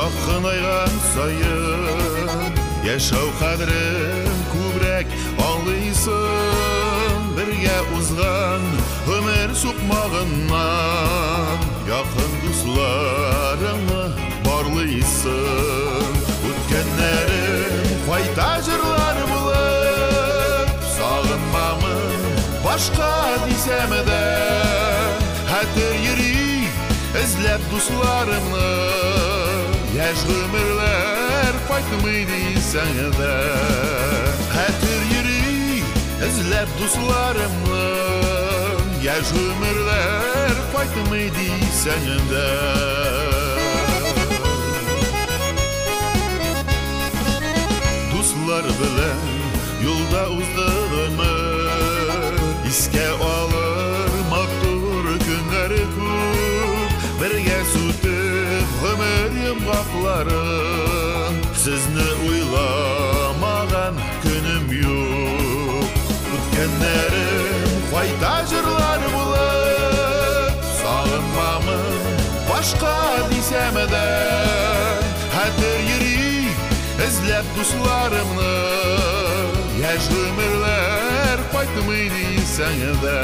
Якынайган саен яшәү кадерен күбрәк аңлыйсың. Бергә узган гомер сукмагыннан якын дусларыңны барлыйсың. Үткәннәрем кайта җырлар булып, сагынмамын башка дисәм дә, хәтер йөри эзләп дусларымны. Яшь гомерләр кайтмый дисәң дә, хәтер йөри эзләп дусларымны. Яшь гомерләр кайтмый дисәң дә. Дуслар белән юлда узды гомер, искә алыр матур көннәр күп. Бергә сүтеп гомер йомгакларын, сезне уйламаган көнем юк. Үткәннәрем кайта җырлар булып, сагынмамын башка дисәм дә, хәтер йөри эзләп дусларымны. Яшь гомерләр кайтмый дисәң дә.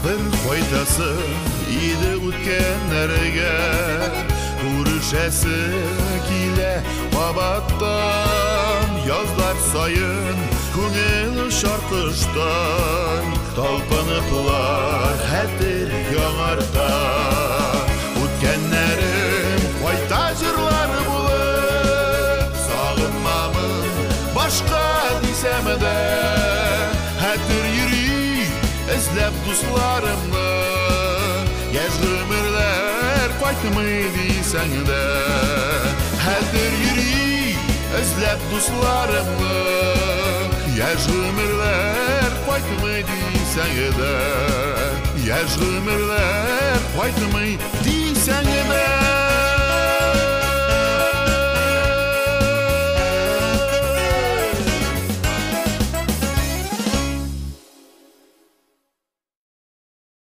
Бер кайтасы иде үткәннәргә, күрешәсе килә кабаттан. Язлар саен күңел очар коштай, талпыныплар хәтер яңарта. Үткәннәрем кайта җырлар булып, сагынмамын башка дисәм дә, хәтер йөри эзләп дусларымны. Яшь гомерләр кайтмый дисәң дә, хәтер йөри эзләп дусларымны. Яшь гомерләр кайтмый дисәң дә, яшь гомерләр кайтмый дисәң дә.